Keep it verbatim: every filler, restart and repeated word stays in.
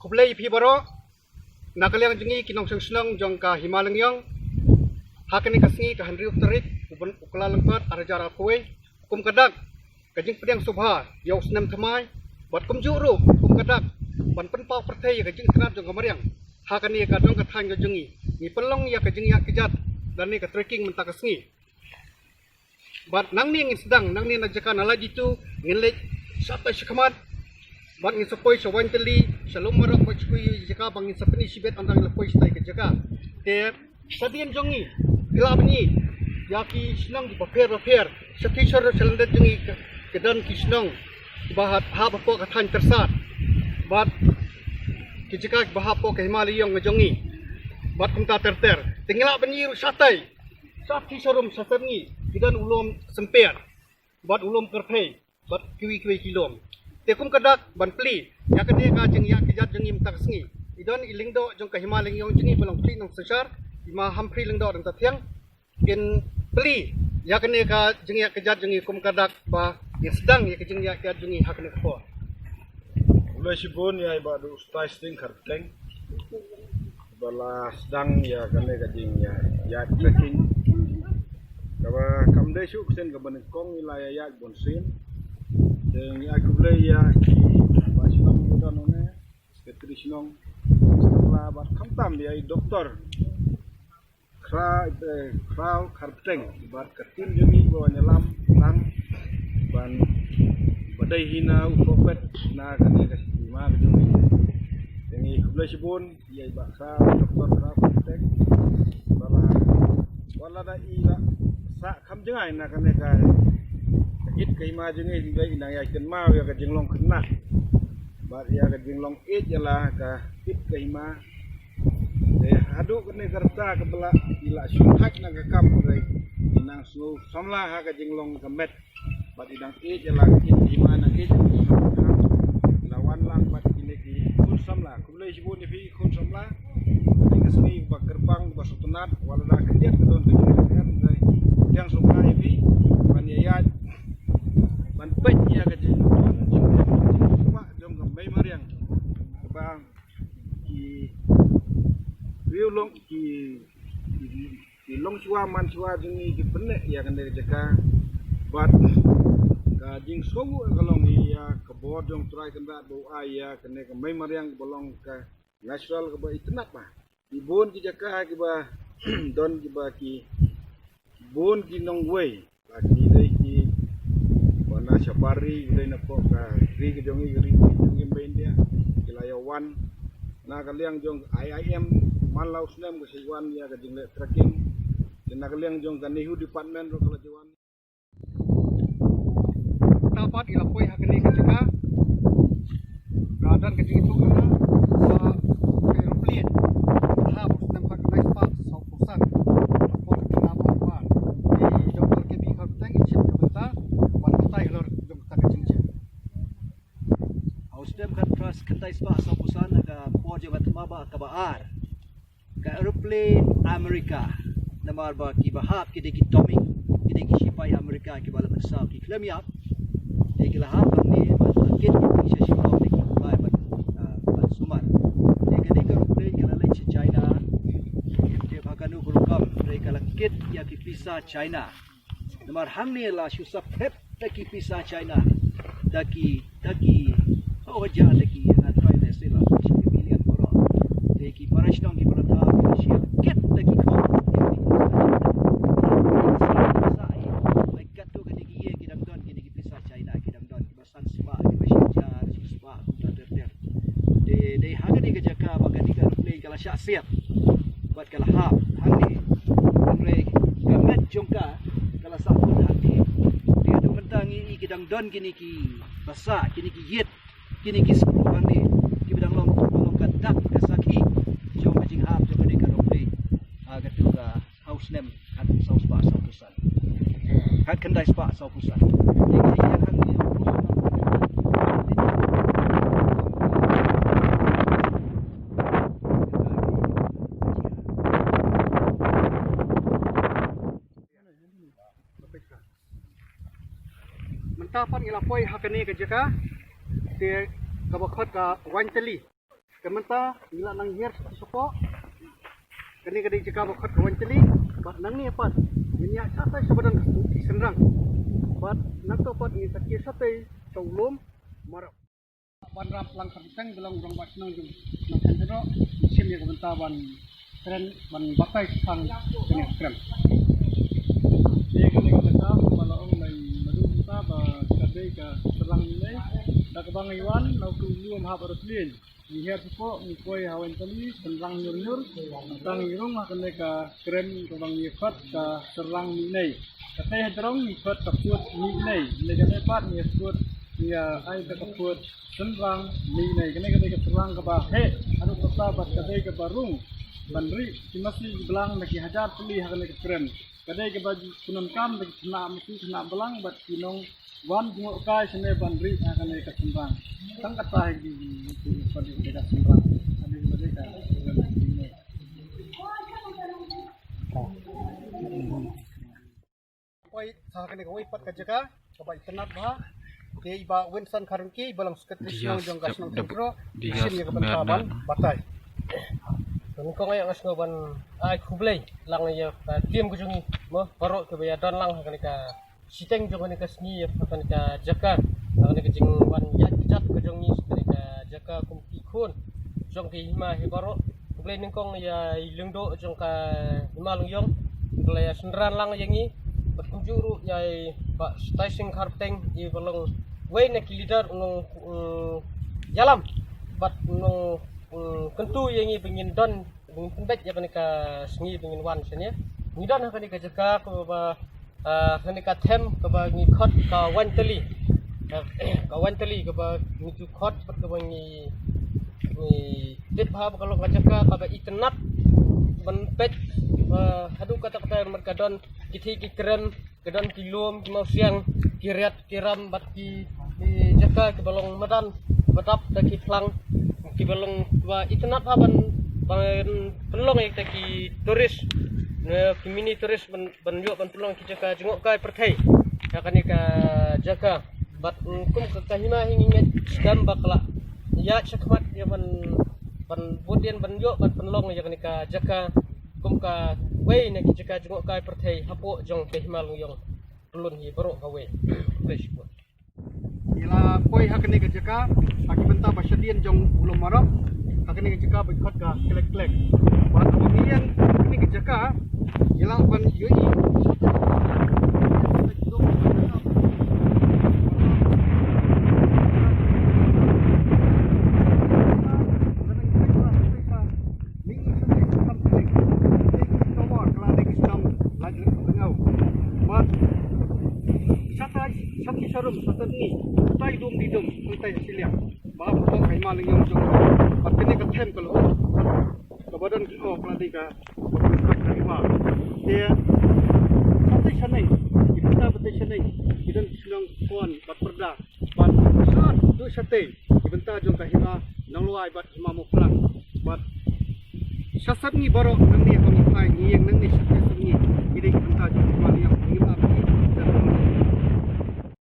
Khublei phi baroh. Na ka liang jong ngi ki nongshong shnong jong ka Hima Lyngiong, ha kane ka sngi ka hynriew tarik u bun u Kyllalyngkot ar hajar arphew wei, kum ka dak ka jingpdiang sngewbha ïa u snem thymmai, bad kumjuh ruh kum ka dak ban pynpaw pyrthei ïa ka jingtnat jong ka mariang ha kane ka dong ka thaiñ ka jong ngi. Ngi pynlong ïa ka jingïaid kjat lane ka trekking mynta ka sngi. Bad nangne ngin sdang, nangne na jaka na Laiditu ngin leit shatai shakhmat. Bad ngin sa poi sha Waintylli, sha Lum Marok, bad sha kawei jaka ba ngin sa pyni shibit ynda ngin la poi shatai ka jaka. Te shadien jong ngi, ki la bynni ïa ki shnong kiba pher ba pher. Sha ki shor sha lyndet jong ngi ka, ka don ki shnong kiba hap, hap hapoh ka thaiñ Tyrsad, bad ki jaka kiba hap hapoh ka Hima Lyngiong ka jong ngi, bad kumta ter ter. Te ngi la bynni ruh shatai, sha ki sharum sha sar ngi ki don u lum Symper bad u lum Kyrphei bad kiwei kiwei ki lum. Te kum ka dak ban plie ïa kane ka jingïaid kjat jong ngi mynta ka sngi, i don i lyngdoh jong ka Hima Lyngiong jong ngi ba long Khliehnongshyrshar, i Ma Humphrey Lyngdoh Ryngtathiang, kin plie ïa kane ka jingïaid kjat jong ngi kum ka dak ba ngin sdang ïa ka jingïaid kjat jong ngi ha kane ka por. Khublei shibun ïa i Bah Duhstai Sting Kharpeteng ba la sdang ïa kane ka jingïaid, ïaid trekking. Kaba kam dei shuh ksien kaba nyngkong, i la ïaid bunsien. Te ngi ai khublei ïa ki Bah Shnong ba don hangne, Secretary Shnong, samla bad khamtam ïa i Doktor Khra, eh, Khraw Kharpeteng bad ka team jong ngi ba wan ïalam lang ban ba dei hi na u prophet na kane ka hima ka jong ngi. Te ngi khublei shibun ïa i Bah Khraw, Doktor Khraw Kharpeteng ba la, wat la da i la sah kham jngai na kane ka, ka it ka hima jong ngi, hynrei i nang ïai kynmaw ïa ka jinglong khynnah bad ïa ka jinglong ïeit ïa la ka it ka hima. Te haduh kane ka rta kaba la i la shu thait na ka kam, hynrei i nang sngew samla ha ka jinglong ka met bad i dang ïeit ïa la ka it ka hima, nang ïeit ïa la ka hima. I la wan lang bad kine ki khun samla. Khublei shibun ïa phi khun samla. Kane ka sngi kaba kyrpang, kaba sngewtynnat, wat la da khyndiat ka don ka jingïaid, hynrei pdiang sngewbha ïa phi ban ïaid ban peit ïa ka jingdon jingdon jingpah jong ka mei mariang kaba ki riew long, ki, ki, ki longshuwa manshuwa jong ngi ki pynneh ïa kane ka jaka. Bad ka jingsngewnguh ka long ïa ka bor jong U Trai Kynrad ba u ai ïa kane ka mei mariang kaba long ka natural kaba itynnat bha. Ki bun ki jaka kiba don kiba ki bun ki nongwei, ba ki dei kiba na shabar ri, ki dei na pok ka ri ka jong ngi, ka ri ka jong ngi ba India, ki la ïa wan. Na ka liang jong I I M man la u snem ka sa wan ïa ka jingleh trekking. Te na ka liang jong ka NEHU department ruh ka la ïa wan. Tapat i la poi ha kane ka jaka. Ka don ka jingithuh hana ba ka aeroplane hap u snem khatkhyndai spah sawphew san. Ka por ka jingna ba u par i Doktor K B Kharpeteng i chief ka bynta ban batai halor jong kata ka jingjia. Ha u snem khatkhyndai spah sawphew san, ha ka por jong ka thma ba kaba ar, ka aeroplane America, namar ba kiba hap ki dei ki Tommy, ki dei ki shipai America kiba la mynsaw, ki khlem ïap. Te ki la hap hangne bad la kit ïa ki sha Shillong, te ki bai ban, ah, ban sumar. Te kane ka aeroplane ka la leit sha China, te ba kano ka rukom, te ka la kit ïa ki pisa China. Namar hangne la shu sah pep da ki pisa China, da ki, da ki, oh, hajar da ki, nga try leh seh la, shi million baroh. Te ki para shnong kiba la thap, ki la shu kit da ki khong. Sa ai, ai katto katne ki ïing ki dang don kine ki pisa China, ki dang don kiba san spah, kiba shi hajar, shi spah, kumta ter ter. Te dei ha kane ka jaka ba kane ka aeroplane ka la shah siat bad ka la hap hangne. Hynrei ka met jong ka ka la sah put hangne. Te haduh mynta ngi i ki dang don kine ki basa, kine ki ïit, kine ki skru hangne, kiba dang long, long ka dak ka sakhi jong ka jinghap jong kane ka aeroplane. Ha katto ka ha u snem khatsaw spah sawphew san. Khatkhyndai spah sawphew san. Mynta pat ngi la poi ha kane ka jaka. Te Ba khot ka Waintali. Ka mynta ngi la nang hiar sha sha pok. Kane ka dei jaka ba khot ka Waintali. Bad nangne pat ngin ïa shatai sha ba don ka Synrang. Bad nangta pat ngin sa kiar shatai sha u lum Marok. Ban rap lang ka teng ba long rangbah shnong jong na kan jero. Shim ïa ka bynta ban kren ban batai tang kane ka kren. Ïa kane ka bynta ba la ong lai madu bynta ba ka dei ka Synrang Mihnei. Da kaba ngi wan na u tu u lum hap arus lien. Ngi hiar sha pok ngi poi ha Waintali Synrang Nyur Nyur. Tang ngi rung ha kane ka kren kaba ngi khot ka Synrang Mihnei. Katei hadrong ngi khot ka pud Mihnei. Ngi kane pat ngi khot ngi ai ka pud Synrang Mihnei. Kane ka dei ka Synrang kaba heh haduh katta bad ka dei kaba rung ban ri ki masi ki blang da ki hajar tylli ha kane ka kren. Ka dei kaba ju pyndonkam da ki khynnah masi khynnah blang bad ki nongwan jngohkai shane ban ri ha kane ka Synrang. Tang kata hi ki ki ki ka Synrang. Kane ka dei ka Synrang Mihnei. Poi sa kane kawei pat ka jaka kaba itynnad bha. Te i Bah Winson Kharunki i ba long secretary shnong jong ka shnong Kynthro i shim ïa ka bynta ban batai. Nyngkong ïa nga sngew ban ai khublei lang ïa ka team ka jong ngi mo baroh kiba ïa don lang ha kane ka shiteng jong kane ka sngi ha kane ka jaka ha kane ka jingwan ïaid jat ka jong ngi ha kane ka jaka kum ki khun jong ki hima hi baroh. Khublei nyngkong ïa i lyngdoh jong ka Hima Longïong ba la ïa synran lang ïa ngi bad kumjuh ruh ïa i Bah Stai Sing Kharpteng i ba long wei na ki leader u nong ïalam bad u nong kyntu ïa ngi ba ngin don ba ngin pynbeit ïa kane ka sngi ba ngin wan shane. Ngi don ha kane ka jaka kaba Ah, kane ka them kaba ngi khot ka Waintali. Ka Waintali kaba ngi ju khot bad kaba ngi ngi tip ha ba ka long ka jaka kaba itynnad ban peit ba haduh katta katta mar ka don ki thei ki krem ka don ki lum ki mawsiang ki riat ki ram bad ki ki jaka kiba long madan ba dap da ki phlang kiba long ba itynnad ha ban ban pynlong ïa kita ki tourist ne ki mini tourist ban ban ïoh ban pynlong ki jaka jngohkai pyrthei ha kane ka jaka bad kum ka hima hi ngi ngeit skhem ba ka la ïa shakhmat ïa ban ban bud ïa ban ïoh ban pynlong ïa kane ka jaka kum ka wei na ki jaka jngohkai pyrthei hapoh jong ka Hima Longïong. Pynlong hi baroh kawei. Khublei shibun. Ïa la poi ha kane ka jaka ha ki bynta ba shadien jong u lum Marok ha kane ka jaka ba khot ka Klek Klek. Ba kaba ngi ïeng ha kane ka jaka ïa la ban ïohi. Ni i shu dei shu kam shu dei. Dei ki shnong war, ka la dei ki shnong lait lait ka tngaw. Bad shatai, shati sharum, shatai ni. Shatai dum di dum, shatai shiliang. Ba hap ka Hima Longïong jong. Bad kane ka them ka long. Kaba don ki ko ka la dei ka. Ka hima. Te shatai shaneng. Ki bynta batai shaneng. Ki don ki shnong kon bad pyrda. Bad shat tu shatai. Ki bynta jong ka Hima Nonglwai bad Hima Mawphlang. Bad sha sat ngi baroh nangne ha Mawphai ngi ïeng nangne sha sat ngi. Ngi dei ki bynta jong ka Hima Longïong ngi ap ngi.